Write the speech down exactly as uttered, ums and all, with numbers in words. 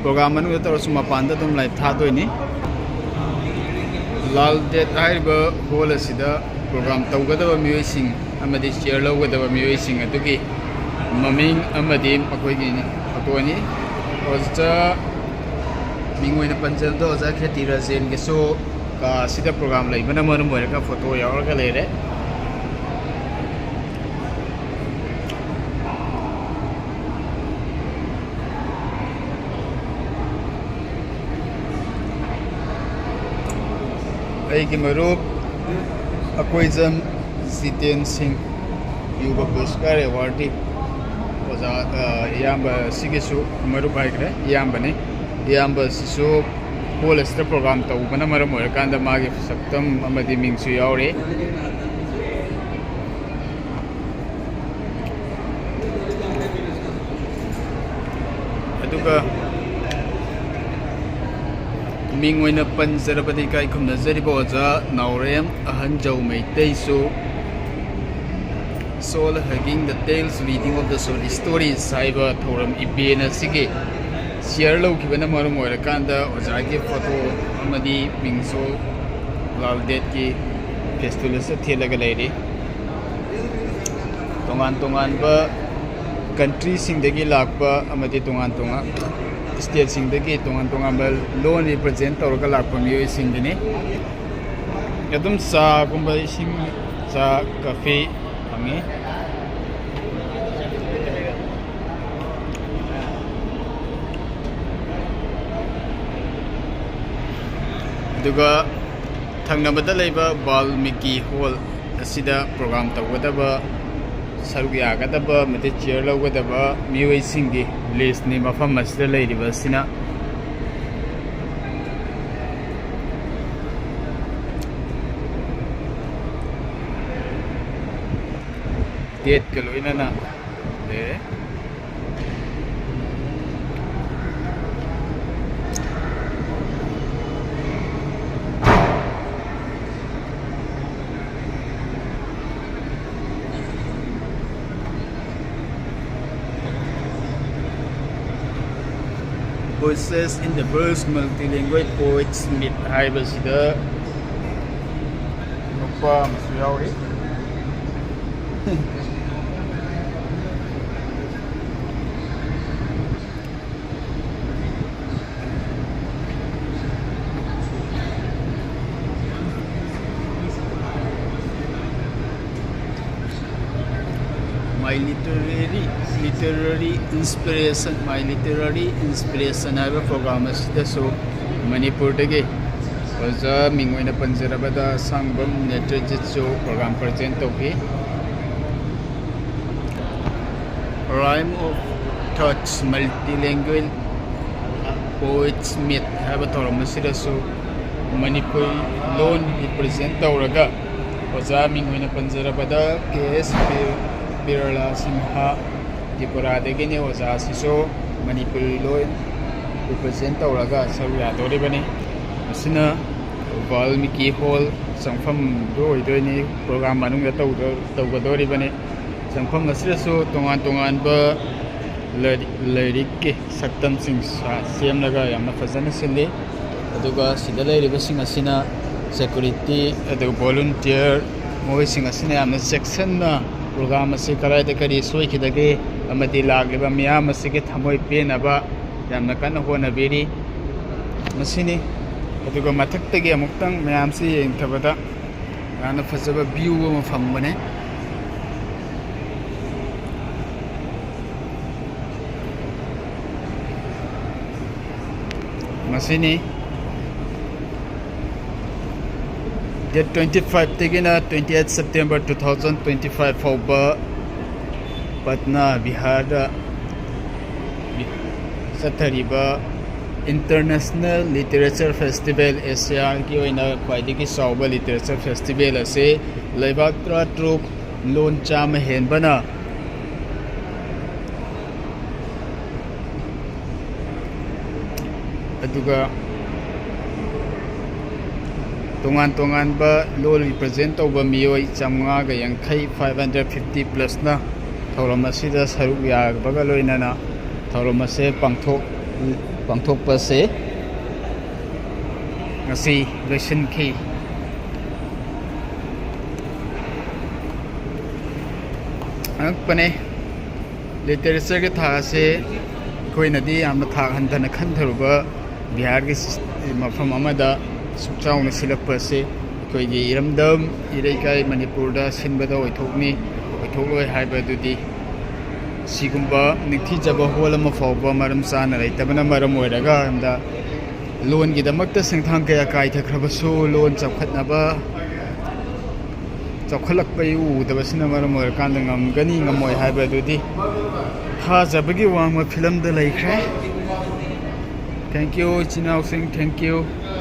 Programme ꯃꯅꯨꯡꯗ ꯇꯧꯔꯁꯨ ꯃꯄꯥꯟꯗ ꯑꯗꯨꯝ ꯂꯥꯏꯚ ꯊꯥꯗꯣꯏꯅꯤ꯫ ꯂꯥꯜ ꯗꯦꯠ ꯍꯥꯏꯔꯤꯕ ꯍꯣꯜ ꯑꯁꯤꯗ ꯄ꯭ꯔꯣꯒ꯭ꯔꯥꯝ ꯇꯧꯒꯗꯕ ꯃꯤꯑꯣꯏꯁꯤꯡ ꯑꯃꯗꯤ ꯆꯤꯌꯔ ꯂꯧꯒꯗꯕ ꯃꯤꯑꯣꯏꯁꯤꯡ ꯑꯗꯨꯒꯤ ꯃꯃꯤꯡ ꯑꯃꯗꯤ ꯃꯈꯣꯏꯒꯤ ꯐꯣꯇꯣꯅꯤ꯫ ꯑꯣꯖꯥ ꯃꯤꯡ ꯑꯣꯏꯅ ꯄꯟꯖꯕꯗ ꯑꯣꯖꯥ ꯈꯦꯇꯤ ꯔꯥꯖꯦꯟꯒꯤꯁꯨ ꯀꯥ ꯑꯁꯤꯗ ꯄ꯭ꯔꯣꯒ꯭ꯔꯥꯝ ꯂꯩꯕꯅ ꯃꯔꯝ ꯑꯣꯏꯔꯒ ꯐꯣꯇꯣ ꯌꯥꯎꯔꯒ ꯂꯩꯔꯦ꯫ ꯑꯩꯒꯤ ꯃꯔꯨꯞ ꯑꯀꯣꯏꯖꯝ ꯖꯤꯇꯦꯟ ꯁꯤꯡ, ꯌꯨꯕ ꯄꯨꯔꯁꯀꯥꯔ ꯑꯦꯋꯥꯔꯗꯤ ꯑꯣꯖꯥ, ꯑ, ꯏꯌꯥꯝꯕ ꯑꯁꯤꯒꯤꯁꯨ ꯃꯔꯨꯞ ꯍꯥꯏꯈ꯭ꯔꯦ, ꯏꯌꯥꯝꯕꯅꯤ꯫ ꯏꯌꯥꯝꯕ ꯑꯁꯤꯁꯨ ꯍꯣꯜ ꯑꯁꯤꯗ ꯄ꯭ꯔꯣꯒ꯭ꯔꯥꯝ ꯇꯧꯕꯅ ꯃꯔꯝ ꯑꯣꯏꯔꯀꯥꯟꯗ ꯃꯥꯒꯤ ꯁꯛꯇꯝ ꯑꯃꯗꯤ ꯃꯤꯡꯁꯨ ꯌꯥꯎꯔꯤ꯫ ꯑꯗꯨꯒ ꯃꯤꯡ ꯑꯣꯏꯅ ꯄꯟꯖꯔꯕꯗ ꯏꯀꯥꯏ ꯈꯨꯝꯅꯖꯔꯤꯕ ꯑꯣꯖꯥ ꯅꯥꯎꯔꯦꯝ ꯑꯍꯟꯖꯧ ꯃꯩꯇꯩꯁꯨ Soul Hugging the Tales, Reading of the Short Stories ꯍꯥꯏꯕ ꯊꯧꯔꯝ ꯏꯚꯦꯟ ꯑꯁꯤꯒꯤ ꯆꯤꯌꯔ ꯂꯧꯈꯤꯕꯅ ꯃꯔꯝ ꯑꯣꯏꯔꯀꯥꯟꯗ ꯑꯣꯖꯥꯒꯤ ꯐꯣꯇꯣ ꯑꯃꯗꯤ ꯃꯤꯡꯁꯨ ꯂꯥꯜ ꯗꯦꯠꯀꯤ ꯐꯦꯁꯇꯤꯚꯦꯜ ꯑꯁꯤꯗ ꯊꯦꯠꯂꯒ ꯂꯩꯔꯤ꯫ ꯇꯣꯉꯥꯟ ꯇꯣꯉꯥꯟꯕ ꯀꯟꯇ꯭ꯔꯤꯁꯤꯡꯗꯒꯤ ꯂꯥꯛꯄ ꯑꯃꯗꯤ ꯇꯣꯉꯥꯟ ꯇꯣꯉꯥꯟꯕ ꯁ꯭ꯇꯦꯠꯁꯤꯡꯗꯒꯤ ꯇꯣꯉꯥꯟ ꯇꯣꯉꯥꯟꯕ ꯂꯣꯟ ꯔꯤꯄ꯭ꯔꯖꯦꯟ ꯇꯧꯔꯒ ꯂꯥꯛꯄ ꯃꯤꯑꯣꯏꯁꯤꯡꯒꯤꯅꯤ꯫ ꯑꯗꯨꯝ ꯆꯥꯒꯨꯝꯕ, ꯏꯁꯤꯡ, ꯆꯥ, ꯀꯥꯐꯤ ꯐꯪꯉꯤ꯫ ꯑꯗꯨꯒ ꯊꯪꯅꯕꯗ ꯂꯩꯕ ꯕꯥꯜꯃꯤꯀꯤ ꯍꯣꯜ ꯑꯁꯤꯗ ꯄ꯭ꯔꯣꯒ꯭ꯔꯥꯝ ꯇꯧꯒꯗꯕ, ꯁꯔꯨꯛ ꯌꯥꯒꯗꯕ ꯑꯃꯗꯤ ꯆꯤꯌꯔ ꯂꯧꯒꯗꯕ ꯃꯤꯑꯣꯏꯁꯤꯡꯒꯤ ꯂꯤꯁ꯭ꯠꯅꯤ ꯃꯐꯝ ꯑꯁꯤꯗ ꯂꯩꯔꯤꯕ ꯑꯁꯤꯅ꯫ ꯗꯦꯠꯀ ꯂꯣꯏꯅꯅ ꯂꯩꯔꯦ꯫ Voices in the First Multilingual Poets Meet ꯍꯥꯏꯕꯁꯤꯗ ꯅꯨꯄꯥ ꯑꯃꯁꯨ ꯌꯥꯎꯔꯤ꯫ My Literary, Literary Inspiration, My Literary Inspiration ꯍꯥꯏꯕ ꯄ꯭ꯔꯣꯒ꯭ꯔꯥꯝ ꯑꯁꯤꯗꯁꯨ ꯃꯅꯤꯄꯨꯔꯗꯒꯤ ꯑꯣꯖꯥ ꯃꯤꯡ ꯑꯣꯏꯅ ꯄꯟꯖꯔꯕꯗ ꯑꯁꯥꯡꯕꯝ ꯅꯦꯇ꯭ꯔꯖꯤꯠꯁꯨ ꯄ꯭ꯔꯣꯒ꯭ꯔꯥꯝ ꯄ꯭ꯔꯖꯦꯟ ꯇꯧꯈꯤ꯫ Rhyme of Thoughts Multilingual Poets Meet ꯍꯥꯏꯕ ꯊꯧꯔꯝ ꯑꯁꯤꯗꯁꯨ ꯃꯅꯤꯄꯨꯔꯤ ꯂꯣꯟ ꯔꯤꯄ꯭ꯔꯖꯦꯟ ꯇꯧꯔꯒ ꯑꯣꯖꯥ ꯃꯤꯡ ꯑꯣꯏꯅ ꯄꯟꯖꯔꯕꯗ ꯀꯦ ꯑꯦꯁ ꯕꯤ-, ꯕꯤꯔꯂꯥ ꯁꯤꯡꯍ, ꯇ꯭ꯔꯤꯄꯨꯔꯥꯗꯒꯤꯅꯤ꯫ ꯑꯣꯖꯥ ꯑꯁꯤꯁꯨ ꯃꯅꯤꯄꯨꯔꯤ ꯂꯣꯟ ꯔꯤꯄ꯭ꯔꯖꯦꯟ ꯇꯧꯔꯒ ꯁꯔꯨꯛ ꯌꯥꯗꯣꯔꯤꯕꯅꯤ꯫ ꯃꯁꯤꯅ ꯕꯥꯜꯃꯤꯀꯤ ꯍꯣꯜ ꯆꯪꯐꯝꯗꯨ ꯑꯣꯏꯗꯣꯏꯅꯤ꯫ ꯄ꯭ꯔꯣꯒ꯭ꯔꯥꯝ ꯃꯅꯨꯡꯗ ꯇꯧꯗ-, ꯇꯧꯒꯗꯣꯔꯤꯕꯅꯤ꯫ ꯆꯪꯐꯝ ꯑꯁꯤꯗꯁꯨ ꯇꯣꯉꯥꯟ ꯇꯣꯉꯥꯟꯕ ꯂꯥꯏꯔꯤꯛ, ꯂꯥꯏꯔꯤꯛꯀꯤ ꯁꯛꯇꯝꯁꯤꯡ ꯁꯥ-, ꯁꯦꯝꯂꯒ ꯌꯥꯝꯅ ꯐꯖꯅ ꯁꯤꯜꯂꯤ꯫ ꯑꯗꯨꯒ ꯁꯤꯗ ꯂꯩꯔꯤꯕꯁꯤꯡ ꯑꯁꯤꯅ ꯁꯦꯀꯨꯔꯤꯇꯤ, ꯑꯗꯨꯒ ꯚꯣꯂꯨꯟꯇꯤꯌꯔ, ꯃꯈꯣꯏꯁꯤꯡ ꯑꯁꯤꯅ ꯌꯥꯝꯅ ꯆꯦꯛꯁꯤꯟꯅ ꯄ꯭ꯔꯣꯒ꯭ꯔꯥꯝ ꯑꯁꯤ ꯀꯗꯥꯏꯗ ꯀꯔꯤ ꯁꯣꯏꯈꯤꯗꯒꯦ ꯑꯃꯗꯤ ꯂꯥꯛꯂꯤꯕ ꯃꯤꯌꯥꯝ ꯑꯁꯤꯒꯤ ꯊꯃꯣꯏ ꯄꯦꯟꯅꯕ ꯌꯥꯝꯅ ꯀꯟꯅ ꯍꯣꯠꯅꯕꯤꯔꯤ꯫ ꯃꯁꯤꯅꯤ꯫ ꯑꯗꯨꯒ ꯃꯊꯛꯇꯒꯤ ꯑꯃꯨꯛꯇꯪ ꯃꯌꯥꯝꯁꯤ ꯌꯦꯡꯊꯕꯗ ꯌꯥꯝꯅ ꯐꯖꯕ ꯚ꯭ꯌꯨ ꯑꯃ ꯐꯪꯕꯅꯦ꯫ ꯃꯁꯤꯅꯤ꯫ Date twenty five ꯇꯒꯤꯅ twenty eight September two thousand twenty five ꯐꯥꯎꯕ ꯄꯠꯅꯥ ꯕꯤꯍꯥꯔꯗ ꯆꯠꯊꯔꯤꯕ International Literature Festival, ꯑꯦꯁꯤꯌꯥꯒꯤ ꯑꯣꯏꯅ ꯈ꯭ꯋꯥꯏꯗꯒꯤ ꯆꯥꯎꯕ ꯂꯤꯇꯔꯦꯆꯔ ꯐꯦꯁꯇꯤꯚꯦꯜ ꯑꯁꯤ ꯂꯩꯕꯥꯛ ꯇꯔꯥꯇꯔꯨꯛ, ꯂꯣꯟ ꯆꯥꯝꯃ ꯍꯦꯟꯕꯅ, ꯑꯗꯨꯒ ꯇꯣꯉꯥꯟ ꯇꯣꯉꯥꯟꯕ ꯂꯣꯟ ꯔꯤꯄ꯭ꯔꯖꯦꯟ ꯇꯧꯕ ꯃꯤꯑꯣꯏ ꯆꯥꯝꯃꯉꯥꯒ ꯌꯥꯡꯈꯩ, five hundred fifty plus ꯅ ꯊꯧꯔꯝ ꯑꯁꯤꯗ ꯁꯔꯨꯛ ꯌꯥꯕꯒ ꯂꯣꯏꯅꯅ ꯊꯧꯔꯝ ꯑꯁꯤ ꯄꯥꯡꯊꯣꯛ ꯄꯥꯡꯊꯣꯛꯄꯁꯦ ꯉꯁꯤ ꯂꯣꯏꯁꯤꯟꯈꯤ꯫ ꯑꯉꯛꯄꯅꯦ꯫ ꯂꯤꯇꯔꯦꯆꯔꯒꯤ ꯊꯥꯛ ꯑꯁꯦ ꯑꯩꯈꯣꯏꯅꯗꯤ ꯌꯥꯝꯅ ꯊꯥꯛ ꯍꯟꯊꯅ ꯈꯟꯊꯔꯨꯕ ꯕꯤꯍꯥꯔꯒꯤ ꯁꯤꯁ-, ꯃꯐꯝ ꯑꯃꯗ ꯑꯁꯨꯛ ꯆꯥꯎꯅ ꯁꯤꯜꯂꯛꯄ ꯑꯁꯤ ꯑꯩꯈꯣꯏꯒꯤ ꯏꯔꯝꯗꯝ ꯏꯔꯩꯀꯥꯏ ꯃꯅꯤꯄꯨꯔꯗ ꯁꯤꯟꯕꯗ ꯑꯣꯏꯊꯣꯛꯅꯤ, ꯑꯣꯏꯊꯣꯛꯂꯣꯏ ꯍꯥꯏꯕꯗꯨꯗꯤ ꯁꯤꯒꯨꯝꯕ ꯅꯤꯡꯊꯤꯖꯕ ꯍꯣꯜ ꯑꯃ ꯐꯥꯎꯕ ꯃꯔꯝ ꯆꯥꯅ ꯂꯩꯇꯕꯅ ꯃꯔꯝ ꯑꯣꯏꯔꯒ ꯍꯟꯗꯛ ꯂꯣꯟꯒꯤꯗꯃꯛꯇ ꯁꯦꯟꯊꯥꯡ ꯀꯌꯥ ꯀꯥꯏꯊꯈ꯭ꯔꯕꯁꯨ ꯂꯣꯟ ꯆꯥꯎꯈꯠꯅꯕ, ꯆꯥꯎꯈꯠꯂꯛꯄ ꯎꯗꯕꯁꯤꯅ ꯃꯔꯝ ꯑꯣꯏꯔꯀꯥꯟꯗ ꯉꯝꯒꯅꯤ ꯉꯝꯃꯣꯏ ꯍꯥꯏꯕ ꯑꯗꯨꯗꯤ ꯊꯥꯖꯕꯒꯤ ꯋꯥꯡꯃ ꯐꯤꯂꯝꯗ ꯂꯩꯈ꯭ꯔꯦ꯫ Thank you, ꯏꯆꯤꯟ ꯏꯅꯥꯎꯁꯤꯡ, thank you꯫